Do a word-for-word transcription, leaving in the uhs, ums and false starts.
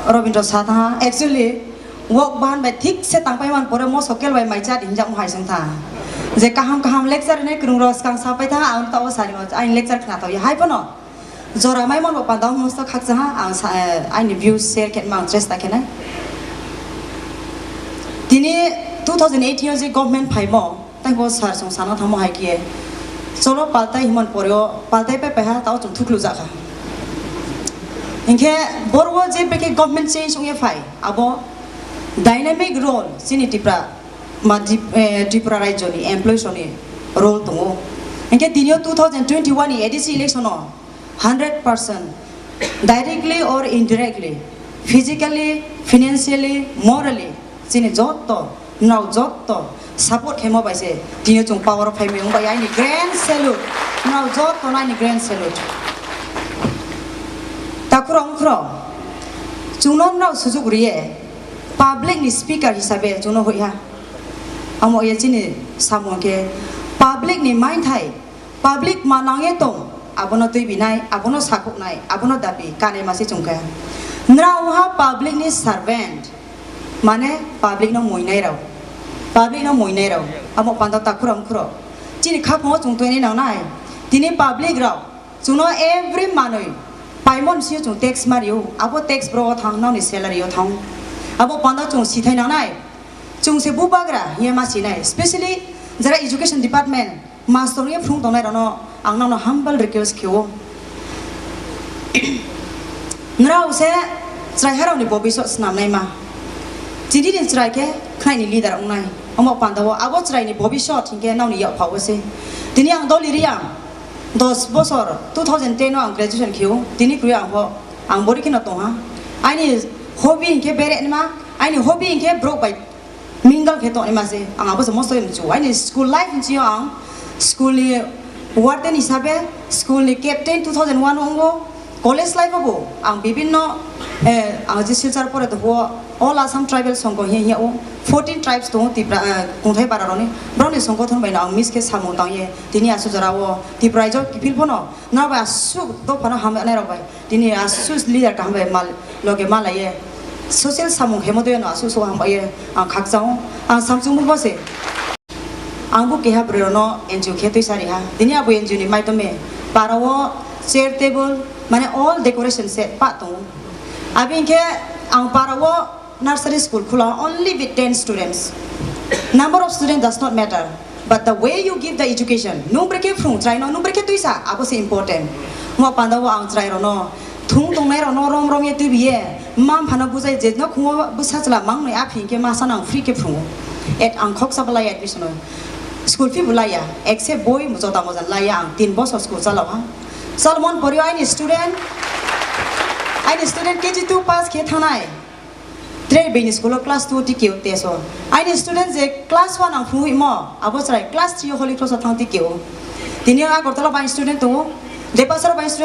Robindra sa tha, actually, wok bahan bai thik se tang pai man pore mo sokel bai mai cha di hinjak mo hai song tha. Je kaham kaham lecture ne krung ro skang sa pai tha, ang ta o sari mo, aini lecture khna to ya hai pono. Jora mai mon bo pandao mo sto khak cha ha, ang sa, eh, aini views share khet mang chesta khenai. Tini two thousand eighteen o je government phai mo, Tei bo sir chwng sana thangmo hai khe, cholo paltai himon poreo paltai pai paiha tao chwng thuklu jakha. Hinkhe borok je beke government change wngya phai, abo dynamic role chini Tipra ma Dip-, eh, Tripura rajyoni employees rokni role tongo. Hinkhe tinio two thousand twenty-one ni A D C election o hundred percent directly or indirectly, physically, financially, morally, chini jotto, nrao jotto support khaimo bai se tini chwng power o phaimai wng bai aini grand salute, nrao jotto no aini grand salute. Takhurok wngkhorok chwngno nrao sujuk riye public ni speaker hisabe chwngno hoiha. Amo ye chini samung khe public ni mainthai Public ma nangye tong, abono twi binai, abono sakhuknai, abono dabi kanai mase chwngkha. Nrao wngha public ni servant, mane public no muinai rao, public no muinai rao, amo panda takhurok wngkhorok. Chini khaphang o chwng twi nangnai, tini public rao, chwngno every manwi paimon sio chwng tax mario, abo tax bro o thang, nokni salary o thang, abo panda chwng sithai nangnai, chwng se bubagra hiya ma sinai, specially jara education department, Mastor wngya phung tongnai rokno ang nono humble request khe-o. Nrao se chwraiharokni bobisot snamnaima. Chini ni chwrai khe khnaini leader wngnai. Omo pandao abo chwraini bobisot hinkhe nokni yakphao se. Tini ang Dolly Reang dos bosor two thousand ten o ang graduation khe-o. Tini kwrwi ang pho ang bori kheno tongha. Aini hobby hinkhe bere nima, aini hobby hinkhe borok bai Mingle khe tongnaima se, ang abo se mosto mchu. Aini school life ni sio ang school ni warden hisabe, school ni captain two thousand one o wngo, college life o bo ang bibinno, eh, ang je Silchar pore to huo, All Assam Tribal Sangha hiya hiya o fourteen tribes tongo Tipra, eh, kungthai bara roni, broni songgothon bai no ang miss khe samung tang ye, tini asu jora o Tipra Raijo kiphil bono, na bai asuk dophano hamya nai rok bai. Tini asus leader kaham bai mal loge malaiye. Social samung hemo doyano asus so hambai ye ang khakchang ang samchung bo se. Ang bo keha bwrwi no N G O khe twi sari ha. Tini abo N G O ni maitome para o chair table mane all decoration set pa tongo. Abi hinkhe ang para o Nursery school khula only with ten students. Number of students does not matter, but the way you give the education, nung brekhe phrung chwraino, nung brekhe twisa, abo se important. Mo pandao ang chwrairokno thung tongnairokno rom rom ye twibiye, mma mphano bujai je no khungo bwsa chwla mangnoi a phi hinkhe masa nang free khe phrungo. Et ang khoksa belai admission o. School fee bo laiya, except boi jota moja laiya ang tin bosor school chalao ha. Salmon porio aini student, aini student K G two pass khe thangnai. Tre bini school o class two tiki o teso. Aini student je class one ang phunui mo, abo chwrai class three o Holy Cross o thang tiki o. Tini Agartala bai student tongo, Depasar bai student